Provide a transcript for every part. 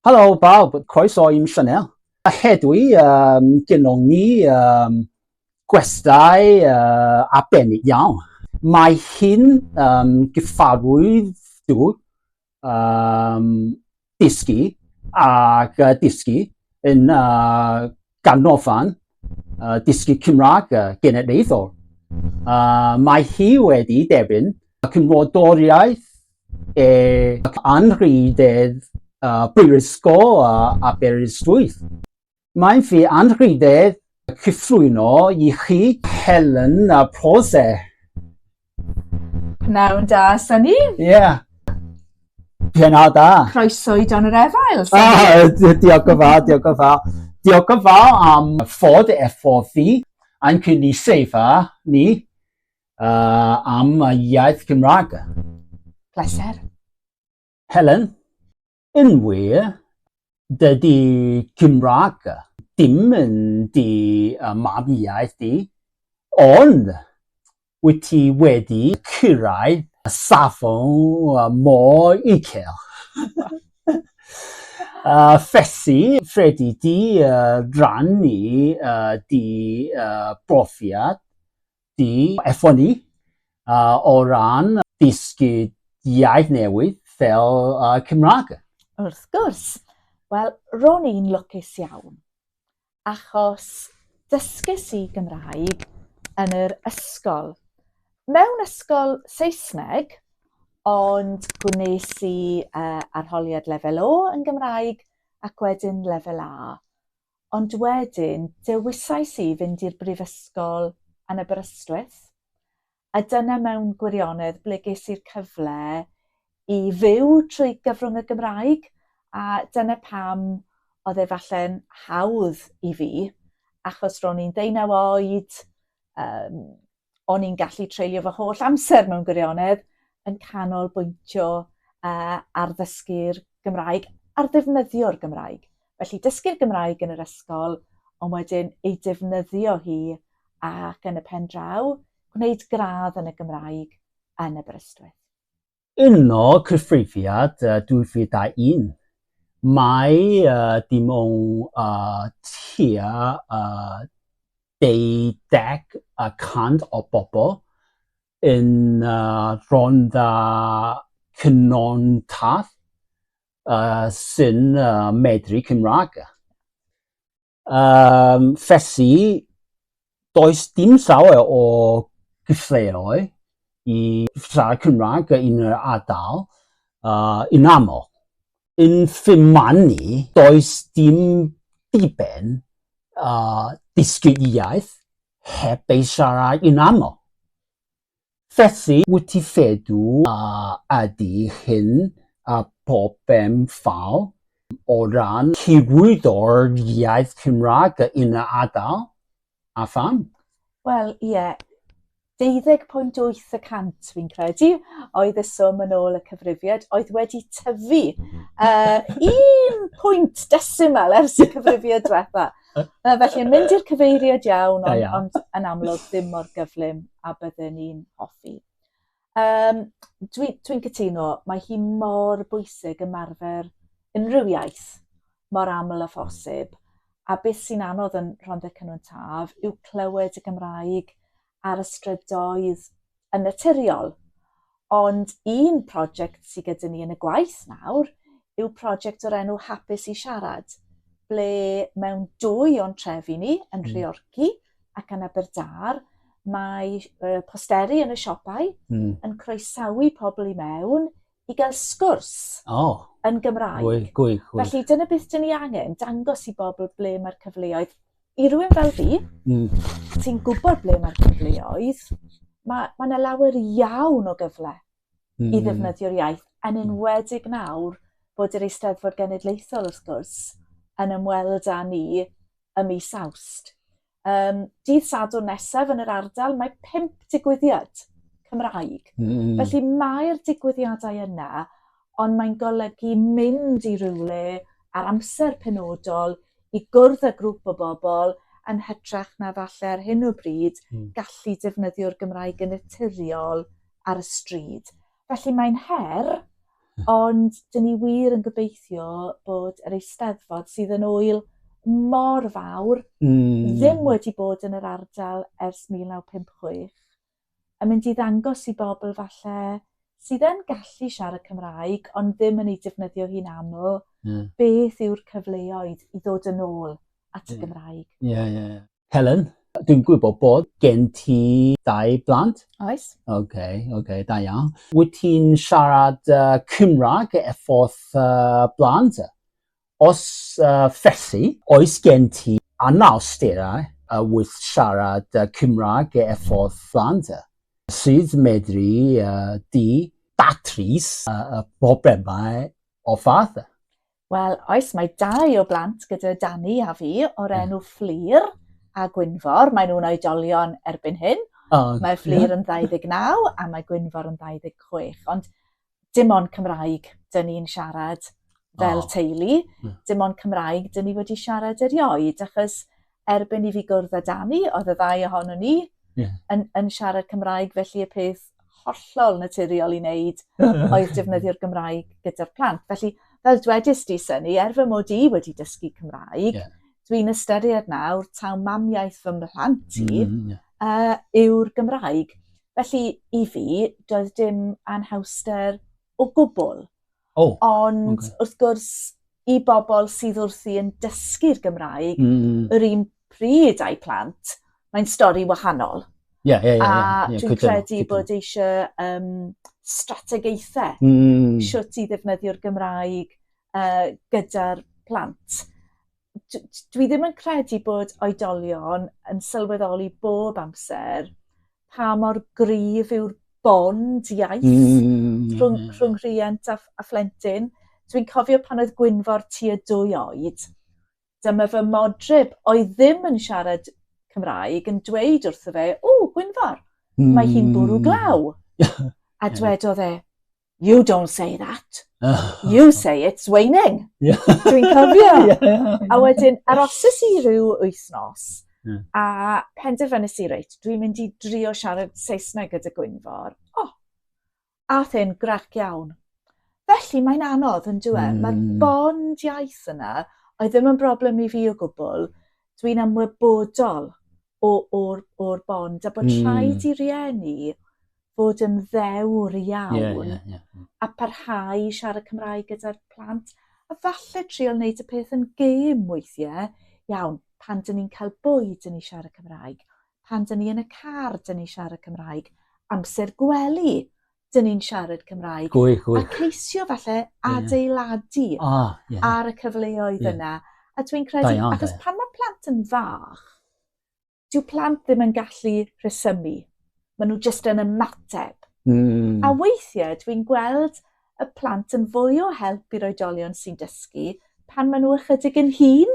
Helo bawb, croeso i'n sianel. A hedwi gynnon ni gwestai arbennig iawn. Mae hi'n gyfarwyddwr dysgu ac dysgu yn Ganolfan Dysgu Cymraeg Genedlaethol. Mae hi wedi derbyn cymrodoriaeth e anrhydedd Brifysgol Aberystwyth. Mae'n fy anrhydedd cyflwyno i chi Helen Prosser. Pnawn da, Sunny. Ie. Yeah. Pnawn da. Croeso i Don yr Efail. Ah, diolch yn fawr, diolch yn fawr. Diolch yn fawr am fod efo fi a'n cynulleidfa ni am y iaith Cymraeg. Pleser. Helen, yn wir, dydy Cymraeg dim yn dy mam iaith di, ond wyt ti wedi cyrraedd safon mor uchel. Felly, fedri di rannu dy brofiad di efo ni o ran dysgu iaith newydd fel Cymraeg? Wrth gwrs. Wel, ro'n i'n lwcus iawn, achos dysges i Gymraeg yn yr ysgol. Mewn ysgol Saesneg, ond gwnes i arholiad lefel O yn Gymraeg ac wedyn lefel A. Ond wedyn, dewisais i fynd i'r brifysgol yn Aberystwyth, a dyna mewn gwirionedd ble ges i'r cyfle i fyw trwy gyfrwng y Gymraeg, a dyna pam oedd e falle'n hawdd i fi, achos ro'n i'n 19 oed, o'n i'n gallu treulio fy holl amser mewn gwirionedd yn canolbwyntio ar ddysgu'r Gymraeg, ar ddefnyddio'r Gymraeg. Felly dysgu'r Gymraeg yn yr ysgol, ond wedyn ei defnyddio hi ac yn y pen draw, gwneud gradd yn y Gymraeg yn Aberystwyth. Yn y cyfrifiad 2001, mae dim ond tua 12% o bobl yn Rhondda Cynon Taf sy'n medru Cymraeg. Felly, does dim llawer o gyfleoedd i siarad Cymraeg yn yr ardal yn aml. Yn fy marn i, does dim diben dysgu iaith heb ei siarad yn aml. Felly, wyt ti feddwl ydy hyn y problem fawr o ran hyrwyddo'r iaith Cymraeg yn yr ardal, a pham? Wel, ie, 12.8% fi'n credu oedd y swm yn ôl y cyfrifiad, oedd wedi tyfu un pwynt desimal ers y cyfrifiad diwetha. Felly yn mynd i'r cyfeiriad iawn, ond, ond yn amlwg ddim mor gyflym a bydden ni'n hoffi. Dwi'n cytuno, mae hi mor bwysig ymarfer unrhyw iaith mor aml â phosib, a beth sy'n anodd yn Rhondda Cynon Taf yw clywed y Gymraeg ar y strydoedd yn naturiol. Ond un prosiect sydd gyda ni yn y gwaith nawr yw prosiect o'r enw Hapus i Siarad, ble mewn dwy o'n trefi ni, yn Nhreorci ac yn Aberdâr, mae posteri yn y siopau yn croesawu pobl i mewn i gael sgwrs yn Gymraeg. Gwych, gwych, gwych. Felly dyna beth dyn ni angen, dangos i bobl ble mae'r cyfleoedd. I rywun fel fi, sy'n gwybod ble mae'r cyfleoedd, mae 'na lawer iawn o gyfle i ddefnyddio'r iaith, yn enwedig nawr bod yr Eisteddfod Genedlaethol, wrth gwrs, yn ymweld â ni ym mis Awst. Dydd Sadwrn nesaf yn yr ardal, mae 5 digwyddiad Cymraeg. Felly mae'r digwyddiadau yna, ond mae'n golygu mynd i rywle ar amser penodol i gwrdd â grŵp o bobl yn hytrach na falle ar hyn o bryd gallu defnyddio'r Gymraeg yn naturiol ar y stryd. Felly mae'n her, Ond dyn ni wir yn gobeithio bod yr Eisteddfod sydd yn ŵyl mor fawr, ddim wedi bod yn yr ardal ers 1956, yn mynd i ddangos i bobl falle sydd yn gallu siarad Cymraeg ond ddim yn ei defnyddio hi'n aml, beth yw'r cyfleoedd i ddod yn ôl at y Gymraeg. Ie, ie, ie. Helen, dwi'n gwybod bod gen ti dau blant. Oes. OK, OK, da iawn. Wyt ti'n siarad Cymraeg efo'th blant? Os felly, oes gen ti anawsterau wrth siarad Cymraeg efo'th blant? Sut medri di datrys y problemau o fath? Wel, oes, mae dau o blant gyda Dani a fi o'r enw Fflur a Gwynfor. Maen nhw'n oedolion erbyn hyn. Mae Fflur yn 29 a mae Gwynfor yn 26. Ond dim ond Cymraeg dyn ni'n siarad fel teulu. Dim ond Cymraeg dyn ni wedi siarad erioed, achos erbyn i fi gwrdd â Dani, oedd y ddau ohonon ni yn siarad Cymraeg, felly y peth hollol naturiol i wneud oedd defnyddio'r Gymraeg gyda'r plant. Felly, fel dwedais di, Sunny, er fy mod i wedi dysgu Cymraeg, dwi'n ystyried nawr taw mamiaith fy mhlant i yw'r Gymraeg. Felly, i fi, doedd dim anhawster o gwbl. Ond, wrth gwrs, i bobl sydd wrthi yn dysgu'r Gymraeg, yr un pryd â'u plant, mae'n stori wahanol. A dwi'n credu bod eisiau strategaethau sut i ddefnyddio'r Gymraeg gyda'r plant. Dwi ddim yn credu bod oedolion yn sylweddoli bob amser pa mor gryf yw'r bond iaith rhwng rhiant a phlentyn. Dwi'n cofio pan oedd Gwynfor tua 2 oed, dyma fy modryb oedd ddim yn siarad Cymraeg yn dweud wrtho fe, "O, Gwynfor, mae hi'n bwrw glaw." A dwedodd e, "You don't say that. You say it's raining." Dwi'n cofio. A wedyn, aroses i ryw wythnos, a penderfynais i, reit, dwi'n mynd i drio siarad Saesneg gyda Gwynfor. O, ath e'n grac iawn. Felly mae'n anodd yn dyw e. Mae'r bond iaith yna, oedd ddim yn broblem i fi o gwbl, dwi'n ymwybodol o'r bond, a bod rhaid i rieni fod yn ddewr iawn a parhau i siarad Cymraeg gyda'r plant. A falle trio wneud y peth yn gêm weithiau. Iawn, pan dyn ni'n cael bwyd, dyn ni siarad Cymraeg. Pan dyn ni yn y car, dyn ni siarad Cymraeg. Amser gwely, dyn ni'n siarad Cymraeg. Gwych, gwych. A ceisio falle adeiladu ar y cyfleoedd yna. A dwi'n credu, achos pan mae plant yn fach, dyw plant ddim yn gallu rhesymu. Maen nhw jyst yn ymateb. A weithiau dwi'n gweld y plant yn fwy o help i'r oedolion sy'n dysgu pan maen nhw ychydig yn hŷn,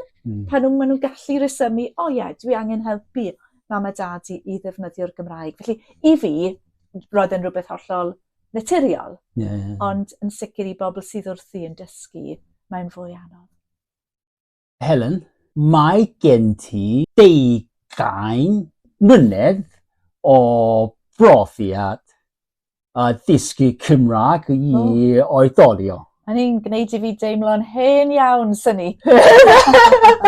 pan maen nhw'n gallu rhesymu, o ie, dwi angen helpu mam a dad i ddefnyddio'r Gymraeg. Felly, i fi, roedd yn rhywbeth hollol naturiol, ond yn sicr i bobl sydd wrthi yn dysgu, mae'n fwy anodd. Helen, mae gen ti 20 mlynedd o brofiad dysgu Cymraeg i oedolion. Mae'n un gwneud i fi deimlo'n hen iawn, Sunny.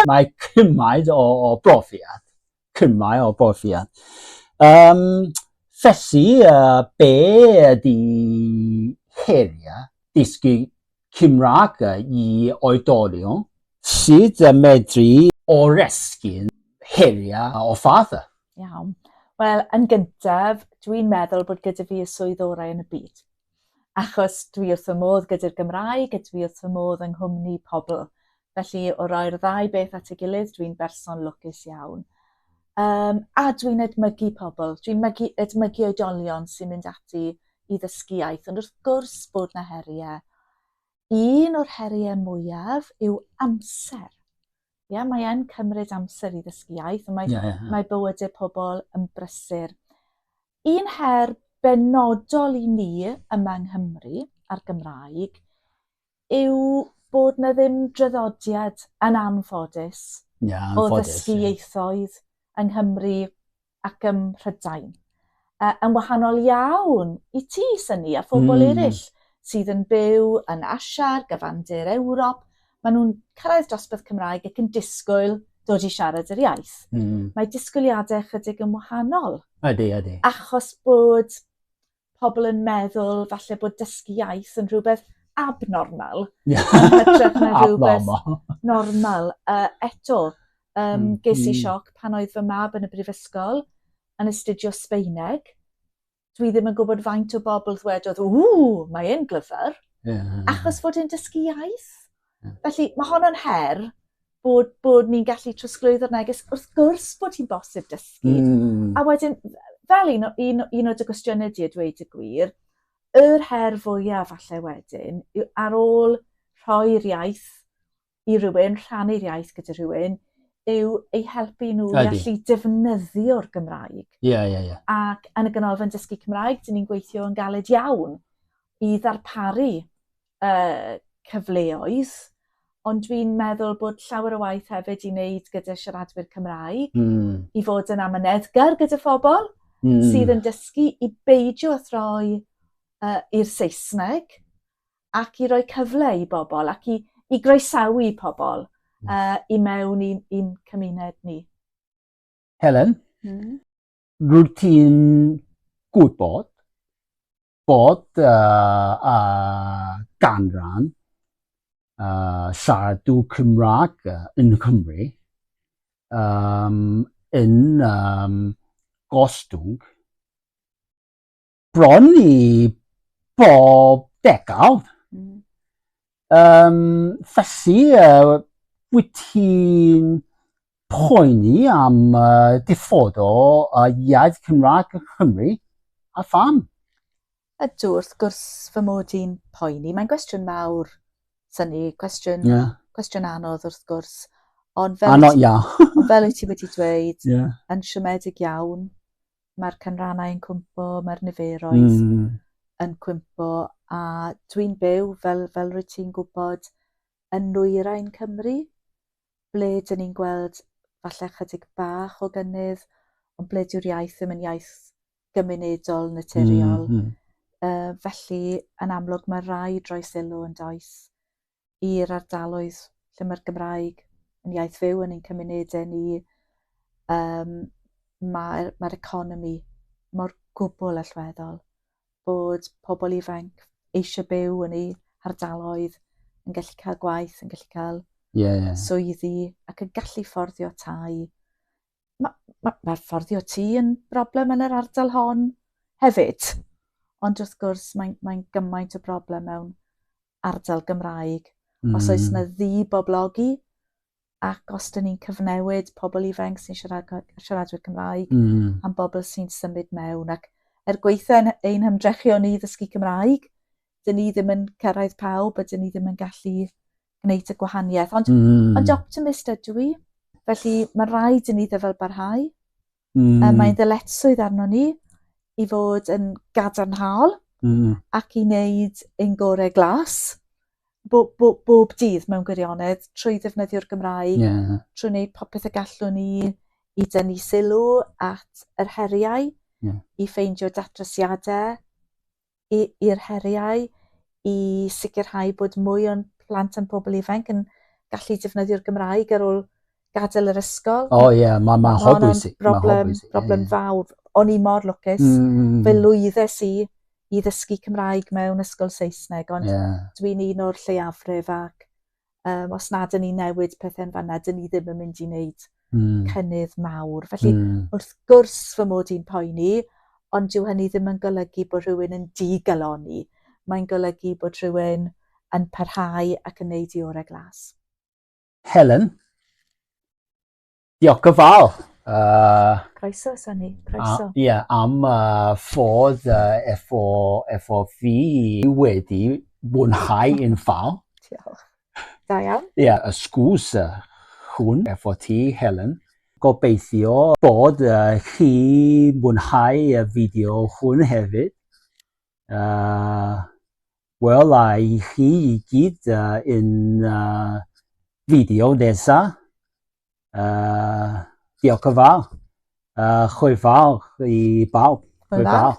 Mae cymaint o brofiad. Cymaint o brofiad. Felly, be ydy heriau dysgu Cymraeg i oedolion sydd yn medru oresgyn heriau o fath? Iawn. Wel, yn gyntaf, dwi'n meddwl bod gyda fi y swydd orau yn y byd. Achos dwi wrth fy modd gyda'r Gymraeg a dwi wrth fy modd yng nghwmni pobl. Felly, o roi'r ddau beth at ei gilydd, dwi'n berson lwcus iawn. A dwi'n edmygu pobl. Dwi'n edmygu oedolion sy'n mynd ati i ddysgu iaith. Ond wrth gwrs bod 'na heriau. Un o'r heriau mwyaf yw amser. Ia, mae e'n cymryd amser i ddysgu iaith, ond mae bywydau pobl yn brysur. Un her benodol i ni yma yng Nghymru a'r Gymraeg yw bod 'na ddim draddodiad yn anffodus o ddysgu ieithoedd yng Nghymru ac ym Mhrydain. Yn wahanol iawn i ti, Sunny, a phobl eraill. sydd yn byw yn Asia, ar gyfandir Ewrop, maen nhw'n cyrraedd dosbarth Cymraeg ac yn disgwyl dod i siarad yr iaith. Mae disgwyliadau chydig yn wahanol. Ydy, ydy. Achos bod pobl yn meddwl falle bod dysgu iaith yn rhywbeth abnormal. Yn hytrach na rhywbeth normal. Eto, ges i sioc pan oedd fy mab yn y brifysgol yn astudio Sbaeneg. Dwi ddim yn gwybod faint o bobl ddwedodd, ww, mae e'n glyfar, achos fod e'n dysgu iaith. Felly mae honno'n her bod, bod ni'n gallu trosglwyddo'r neges, wrth gwrs bod hi'n bosib dysgu. A wedyn, fel un, un, un o dy gwestiynau di a dweud y gwir, yr her fwyaf falle wedyn, yw ar ôl rhoi'r iaith i rywun, rhannu'r iaith gyda rhywun, yw eu helpu nhw i allu defnyddio'r Gymraeg. Ie, ie, ie. Ac yn y Ganolfan Dysgu Cymraeg, dyn ni'n gweithio yn galed iawn i ddarparu cyfleoedd, ond dwi'n meddwl bod llawer o waith hefyd i wneud gyda siaradwyr Cymraeg, i fod yn amyneddgar gyda phobl sydd yn dysgu i beidio â throi i'r Saesneg, ac i roi cyfle i bobl, ac i, i groesawu pobl i mewn i'n cymuned ni. Helen, rwyt ti'n gwybod bod ganran siaradw Cymraeg yn Cymru yn gostwng bron i bob degawd. Felly, wyt ti'n poeni am dyfodol iaith Cymraeg yng Nghymru, a pham? Ydw, wrth gwrs fy mod i'n poeni. Mae'n gwestiwn mawr, Synni, cwestiwn, cwestiwn anodd wrth gwrs. Ond fel, Anodd iawn. Ond fel wyt ti wedi dweud, yn siomedig iawn, mae'r canrannau yn cwympo, mae'r niferoedd yn cwympo, a dwi'n byw, fel, fel rwyt ti'n gwybod, yn nwyrain Cymru, ble dyn ni'n gweld falle chydig bach o gynnydd, ond ble dyw'r iaith ddim yn iaith gymunedol, naturiol. Felly, yn amlwg, mae rhaid rhoi sylw yn does i'r ardaloedd lle mae'r Gymraeg yn iaith fyw yn ein cymunedau ni. Mae'r mae economi mor gwbl allweddol bod pobl ifanc eisiau byw yn eu hardaloedd, yn gallu cael gwaith, yn gallu cael swyddi ac yn gallu fforddio tai. Mae ma, ma fforddio tŷ yn broblem yn yr ardal hon hefyd. Ond wrth gwrs mae'n mae gymaint o broblem mewn ardal Gymraeg. Os oes yna ddiboblogi ac os dyn ni'n cyfnewid pobl ifanc sy'n siarad, siaradwyr Cymraeg am bobl sy'n symud mewn, ac er gweitha ein hymdrechion ni ddysgu Cymraeg, dyn ni ddim yn cyrraedd pawb a dyn ni ddim yn gallu gwneud y gwahaniaeth. Ond, ond optimist ydw i, felly mae rhaid i ni ddyfal barhau. Mae'n ddyletswydd arno ni i fod yn gadarnhaol ac i wneud ein gorau glas bob, bob, bob dydd mewn gwirionedd trwy ddefnyddio'r Gymraeg, trwy wneud popeth y gallwn ni i dynnu sylw at yr heriau, i ffeindio datrysiadau i'r heriau, i sicrhau bod mwy o'n plant a'n pobl ifanc yn gallu defnyddio'r Gymraeg ar ôl gadael yr ysgol. O ie, yeah, mae'n ma holl bwysig. Broblem, broblem fawr. O'n i mor lwcus. Fe lwyddes i i ddysgu Cymraeg mewn ysgol Saesneg, ond dwi'n un o'r lleiafrif ac os nad ydyn ni'n newid pethau'n fanna, dyn ni ddim yn mynd i wneud cynnydd mawr. Felly, wrth gwrs fy mod i'n poeni, ond dyw hynny ddim yn golygu bod rhywun yn digalonni. Mae'n golygu bod rhywun yn parhau ac yn neud i orau glas. Helen, diolch yn fawr. Croeso, Sonny, croeso. Ie, yeah, am ffordd efo, efo fi wedi mwynhau yn fawr. Diolch. Da iawn. Ie, yeah, y sgwrs hwn efo ti, Helen. Gobeithio bod chi mwynhau y fideo hwn hefyd. Wel, a i chi i gyd yn fideo nesaf. Diolch yn fawr. Hwyl fawr i bawb. Hwyl fawr.